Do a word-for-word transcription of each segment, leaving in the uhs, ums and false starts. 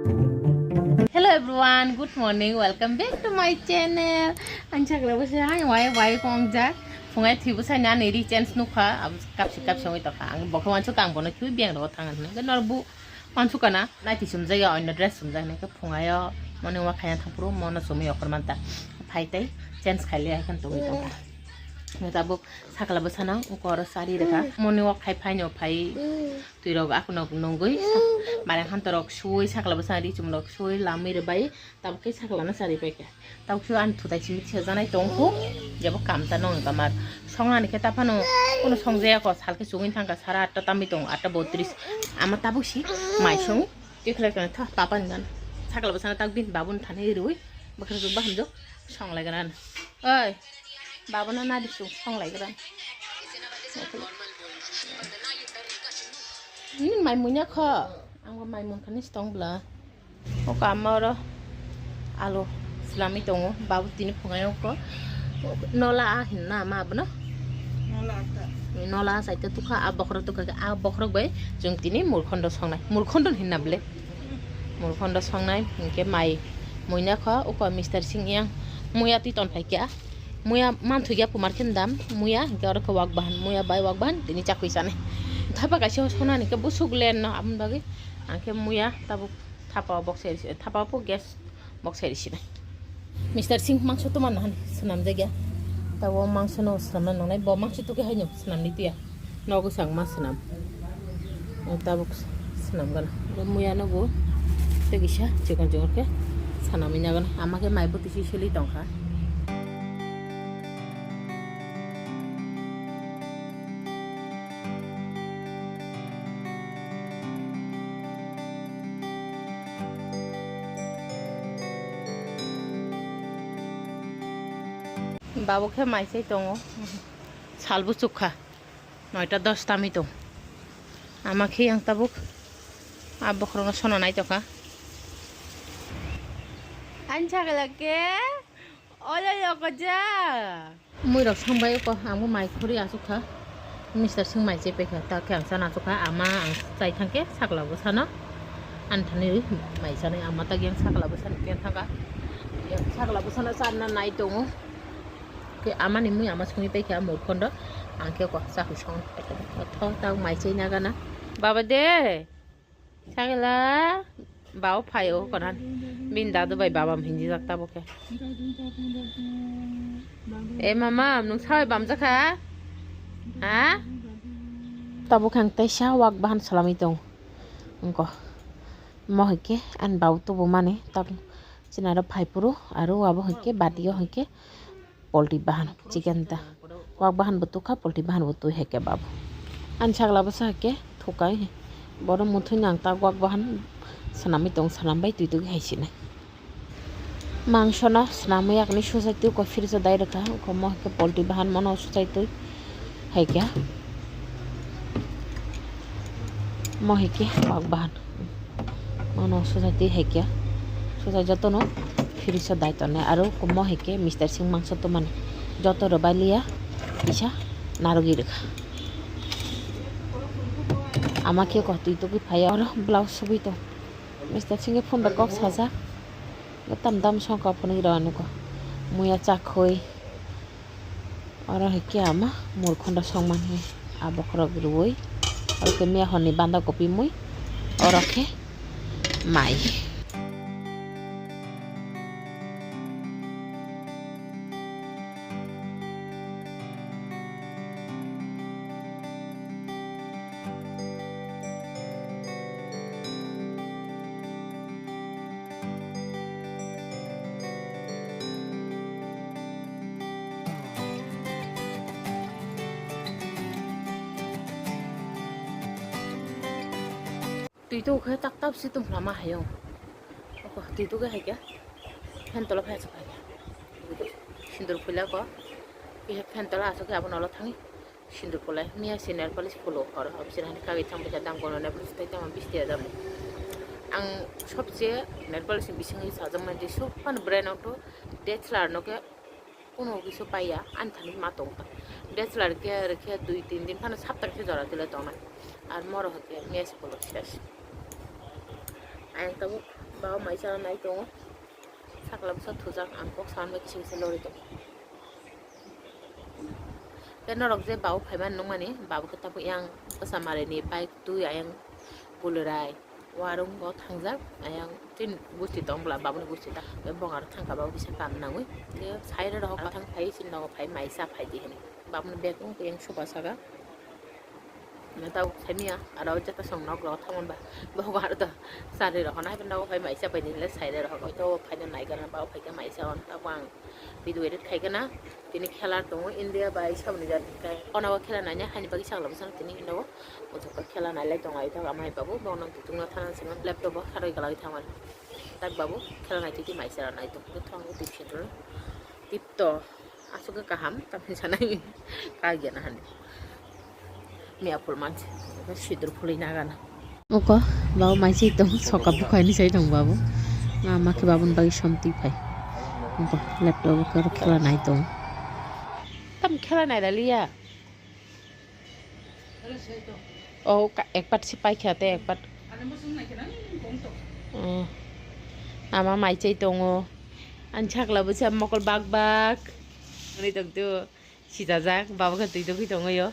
Hello everyone, good morning, welcome back to my channel. Ang chakla bwsa hai wai wai kong jak. Phungai thwi bwsai na ni ri chance nukha. Ab kapsi kapsi oi tokha. Ang bokha wansu kang bono thwi beng ro thang hin. Nor bu wansu kana nai ti sumjak ya, oino dress sumjak ni ke phungai o. Moni wa khaya thang puru mono sumi okor manta. Phai tai chance khai le hai kan tongwi tongkha. Tabuk sakla bwsano ukor sari rekha. Moni wak khai phaino phai twi rok akhno nungwi marang hanto rok suwi sakla bwsano ri chum rok suwi lamwi rwbai tabuk khe sakla no sari paikha. Tabuk khe ani thutai simi thwijanai tongkhu jebo kam ta nong kamar songnani khe taphano kuno songjaya ko salkhe chugwi thangkha sara atta tamwi tongo atta botris ama tabuk si mai song tikhlai kana tha papa ni gana sakla bwsano tabuk bini babun thani rwi bwkhra jok bahamjok songlai gana oi. Babono nadi chwng songlai gran. Nini mai munya kho. Ang bo mai mun khani stong bla. O kama oro alo slami tongo. Babu tini phungai ko. Nola a hinna ma abono. Nola a saita tukha a bokhorok tukha a bokhorok bai chwng tini murkhondo songnai. Murkhondo hinna ble. Murkhondo songnai hinkhe mai muina kho uko Mister Singh yang muya twi tonphai kha. Muya manthokya pumar khe dam muya hinkhe oro khe wak bahan muya bai wak bahan tini chakwi chanai. Thapa kaisa sonani khe busuk len no aboni bagwi ang khe muya tabuk thapa o boksa risi thapa o gas boksa risi nai. Mister Singh mangso tuma nahani swnamjakya. Tabuk mangso no swnamna nangnai bo mangso tukhe haino swnamni tuya. Nogo changma swnam. Tabuk swnam gana. Bo muya nogo. Tei kisa chikon chikon khe swnamwi nagana. Ama khe mai bwtwi si sili tongkha. Babu khe mai chai tongo. Sal buchuk kha. Noita dos tami tong. Ama khe yang tabuk. A bokhorokno sona nai tokha. Ani sagala ke? Olo yoko ja. Mui rok song bai ko, ang bo mai khuri asuk kha. Mister Singh mai chai pai kha, ta khe ang chana asuk kha. Ama ang chai thang khe sakla bwsano. Ani thani mai chanai ama ta yang sakla bwsano khe thang kha. Yang sakla bwsano channa nai tongo. Khe amani mui ama songwi paikha murkhondo, ang khe kok chakwi song tho ta mai chai nagana. Baba de, sagala, bao phaio konan, bini dadu bai baba hinjijak tabo khe. E mama, nwng sabai bamjakha? Ha? Tabuk ang teisa wak bahan salami tong. Wngkha. Mo hai khe ani bau tubu mani tabuk. Chini aro phai phuru aro abo hai khe bati o hai khe poultry bahan chicken ta. Wak bahan bo tukha poultry bahan bo twi hai khe babo. Ani sagla bwsa hai khe thukai. Bono muthwi nang ta wak bahan swnamwi tong swnam bai twi twi hai sinai. Mangso no swnamwi yakni suchai twi ko fridge o dai rwkha. Ko mo hai khe poultry bahan mono suchai twi hai khe. Mo hai khe wak bahan. Mono suchai twi hai khe. Suchai jotono fridge o dai tonne. Aro mo hai khe Mister Singh mangso tomani. Joto rwbai liya kisa narwgwi rwkha. Ama khe ko twi tugwi phaiya. Oro blouse sugwi tong. Mister Singh phone bai kok sajak. Tam dam song kok phunuk rw nugo. Muya chakhwi. Oro hai khe ama murkhondo songmani a bokhorok rwui. Oro khe miya horni banda kopi mui. Oro khe mai. Twi tu khe tak tak si tum lama hayo. Oko twi tu khe hai khe. Phen tola phai asuk hai khe. Sindur phulai ko. Khe phen tola asuk khe abo nolo thangi. Sindur phulai. Miya si nail polish phulo hor. Abo sini hani kagwi thang bwsa dam kono nail polish tai tamo bisti hajar. Ang sobse nail polish ni bising sajak mani je sub pan brand auto D S L R no khe Kuno kisa paiya, ani thani ma tong ta. D S L R khe, rwkhe dui tin din phano sapta kisa jora tila tongnai. Ar moro hwnkhe mess polo ses. Ang tabuk babu mai chana nai tongo. Sakla bwsa thujak, ang kok san bai kisa kisa lori tongo. Tei norok je babu phaiman nukmani, babu khe tabuk yang bwsa marini bike twi ayang Gulurai warung bo thangjak, ayang tin gusti tong bwla babuni gusti ta. Tei bong aro thangka babu kisa kam nangwi. Tei side rok thang phai sini nogo phai mai cha phai di hinwi. Babuni bag wng yang soba saka. Tau saimia aro jeta song nok rok thaman ba. Bogo aro to sari rok hwnai nogo phai mai cha phai di hinle side rok. To phaina nai gana babu phai khe mai cha on tabuk ang. Video edit khai gana tini khela tongo India bai saboni jani kai. Ono khela naina hani bagwi sakla bwsano tini hino. Muchukka khela nailai tongo ai thok amai babu bono tongna thana sima laptop bo kharwi galai thangmani. Tak babu khela nai titi mai sera nai tongo thangwi tip sitro. Tip to aswk kaham tamni sanai kagya na hani. Miya phul manse sidur phulwi nagana. Oko babu maisai tong soka bukhaini sai tong babu. Mama khe babuni bagwi somtwi phai. Oko laptop o khela nai tong. Tam khela nai daliya. Oh, ka-, ek part si paikha te ek part. Oh. Ama mai chai tongo. Ang chakla bwsa mokol bak bak. Ani tong tu sijajak, babo khe twi dogwi tongo yo.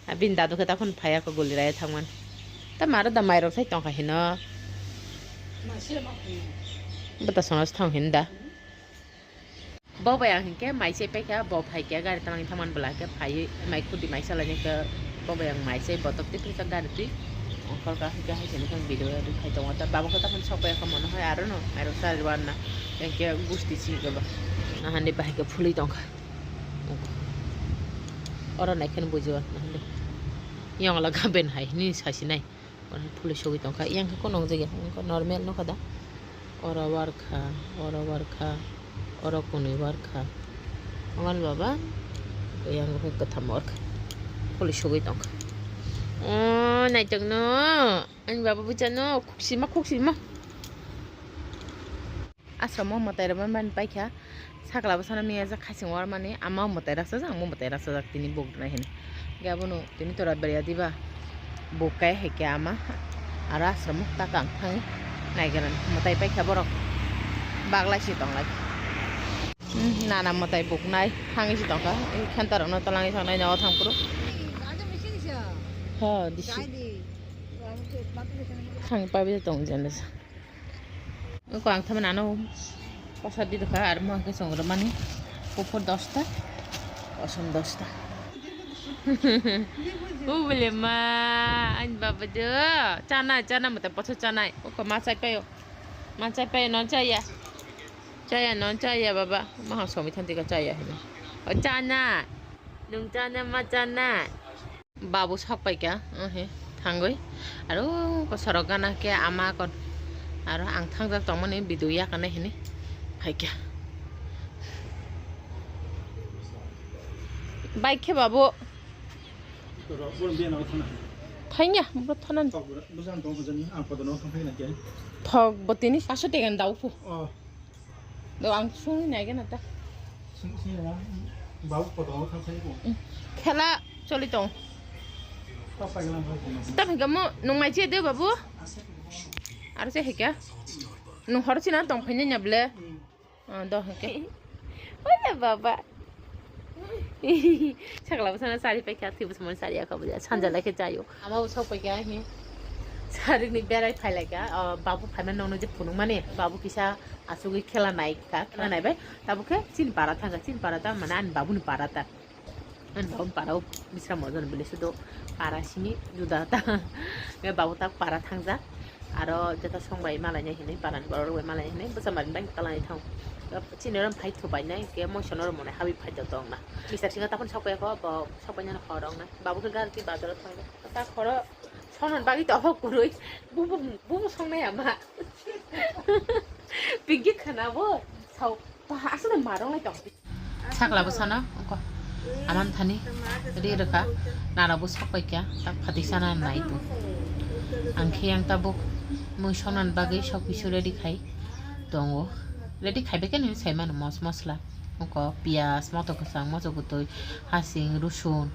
Abini dadu khe takhon phaiya kho guli raya thangman. Ta maro da mairok sai tongkha hino. Bwta sono thang hin da. Bo bai ang hinkhe mai se paikha, bo phaikha gari tamani thaman bwla khe phaiwi mai khudi mai salai khe bo bai ang mai se botok tei phaicha gari twi ongkhorka hinkhe hai sini khe video edit khai tongo ta babo khe tamani sok paikha mono hai aro no mairok sari wanna hinkhe gusti si khe ba nahani bahai khe phulwi tongkha oro nai kheno bujiwan nahani yongla gaben hai hini sasinai. Phulwi sogwi tongkha, yang khe kono wng jagya, wngkha normal nokha da. Oro warkha, oro warkha, oro kwnwi warkha. Wngmani baba, yang khe kwtham warkha. Phulwi sogwi tongkha. O naitokno, ani baba bwchano, khuksima, khuksima. Asromo mwtai rok mani paikha, sakla bwsano miyajak khasing warmani, ama mwtai raksajak, ang bo mwtai raksajak, tini buk rwnai hinwi. Hwnkhe abono tini tora berya diba, buk kaya hai khe ama, aro asromo ta kang thangwi naigra mwtai paikha borok, baglai se tonglai. Hmm, nana mwtai buk nai thangwi se tongkha, khenta rokno twlangwi thangnaino o thang phuru. Ho, disi. Thang pabi tong jani sa. Oko ang thamani ano kosa di rwkha, aro mo hwnkhe chwng rwmani kuphur dosta, kosom dosta. O bole ma, ani baba do, chanai, chanai, mwtai pothor chanai. Oko ma chai paio, ma chai paio, non chaya, chaya, non chaya, baba. Ma hang somi thanti ka chaya hino. O chanai, nung chanai, ma chanai. Babu sok paikha, ohe, thangwi. Aro kosorok gana khe ama kon. Aro ang thangjak tongmani video yakana hini phaikha. Bike khe babu. Thangya, bo thanani. Thok bo tini paso tegan dau phu. Do ang sungwi nai gana ta. Sung, sung ya. Bau potong kan saya ko. Khela choli tong. Apa yang apa? Tam hingga mo nung mai che de babu. Aro che hika. Nung hor china tong phanya nya ble. Ah, do hike. Oya baba. Sakla bwsano sari paikha, thwi bwsamo sari yakha bwlya. Sanja lai khe chayo. Ama bo sok paikha hi. Sarikni berai phailaikha. Ah, babu phaima nongno je phunukmani. Babu kisa asugwi khela naikha. Khela naibai. Tabuk khe chini para thangkha. Chini para ta mane ani babuni para ta. Ani babuni para o bisra mojon bile sudo para simi juda ta. Babu tak para thangjak. Aro jeta song bai malai nai hinui, balan borok bai malai hinui, bwsa mari bai kalai thang. Chini oro phai thu bai nai, ke moiso no mone habi phai tong na. Misa singa tapon sok bai ko, bo sok bai nang hor ong na. Babu ke gar ki bazar thang. Ta khoro sonon bagi to hok kurui. Bubu, bubu song nai ama. Pigi khana bo. Sau, pa asuk marong nai tong. Sakla bwsano oko aman thani ri rwkha, nana bo sok paikha, tak phatwi sana nai bo. Ang khe yang tabuk mui sonani bagwi sok kisu ready khai tongo. Ready khaibai khe nini sai mano mos mosla, oko piyaj, moto kwchang, moto kwtwi, hasing, rusun,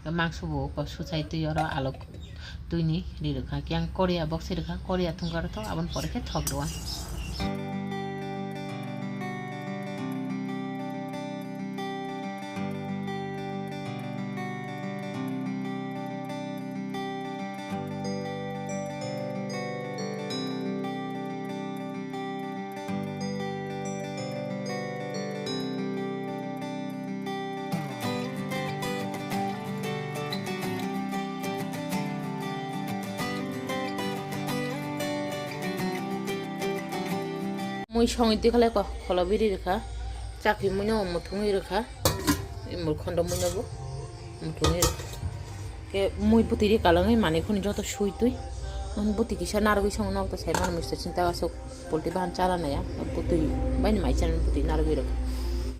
Mangso bo ko suchai twi oro alok twi ni ri rwkha. Khe ang Korea box ri rwkha, Korea thungkar tho aboni pore khe thok rwang. Mui songwi twi khalai ko, kholo biri rwkha, chakri mui no muthungwi rwkha, imul khondo mui no bo muthungwi rwkha. Khe mui bwtwi ri kalangwi manwi khuni joto sui twi. Mui bwtwi kisa narwgwi song nok ta sai mano mister sinta aswk poultry bahan chala naya. Bwtwi baini mai chala bwtwi narwgwi rwkha.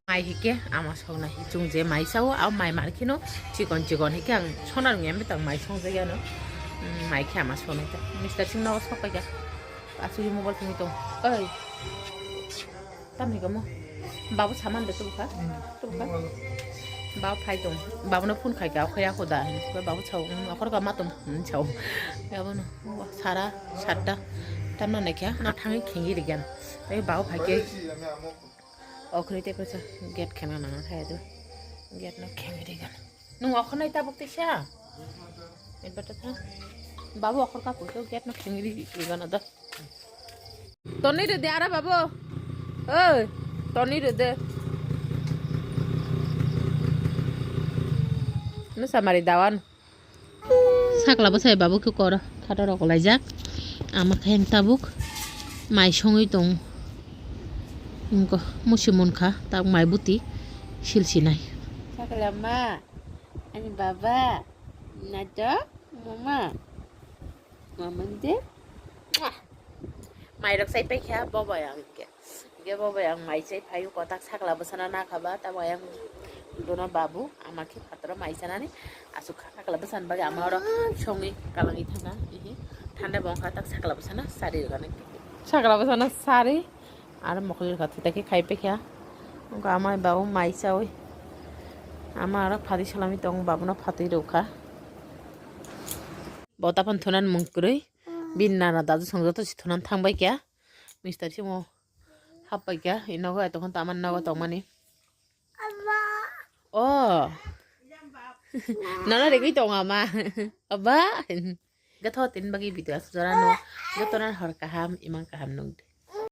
Mai hike ama song nai chwng je mai sao, a mai mar kheno chikon chikon hike ang sonar ngi ambe tang mai song jagano. Mm, mai khe ama song nai ta. Mister sing no sok paikha. Aswk mobile thwngwi tong. Oi. Tamni kamo. Babu saman de tubukha. Tubukha. Babu phai tong. Babu no phone khai ka, okhai ako da. Babu chao, okhor ka ma tong. Chao. Babu no. Sara satta. Tamno naikha. Na thangi khengi rigan. Ei babu phai ke. Okhri te kosa gate khena nang khai do. Gate no khengi rigan. Nung okhor nai tabuk tisa. Babu okhor ka puto gate no khengi rigan da. Toni rwdi ara babu. Oi, toni rwdi. Nusa mari dawan. Sakla bwsai babu khe kor khato rok laijak. Ama khe tabuk mai songwi tong. Musi munkha tabuk mai buti silsinai. Sakla ma, ani baba, nato, mama. Mamande. Mai rok sai paikha bobo yang ke. Ge bobo yang mai sai phayu kotak sakla bwsana nakha ba tamo yang dono babu ama khe phataro mai sanani asuk kha sakla bwsan bagi ama oro songwi kalangwi thangkha. Ihi thanda bongkha tak sakla bwsana sari rwgani. Sakla bwsana sari. Aro mokol rwkha thwi ta khe khai paikha. Wngkha amai babu mai chawi. Ama aro phatwi salami tongo, babuno phatwi rwkha. Bo taphano thunan mung kwrwi. Bini nana dadu song joto si thunan thang bai kha. Mister simo hap bai kha. I nogo ai tongkha tamani nogo tongmani. Oh. Nono rigwi tongo ama. Aba. Gatho tin bagi video asuk jora no. Jotono hor kaham, imang kaham nung.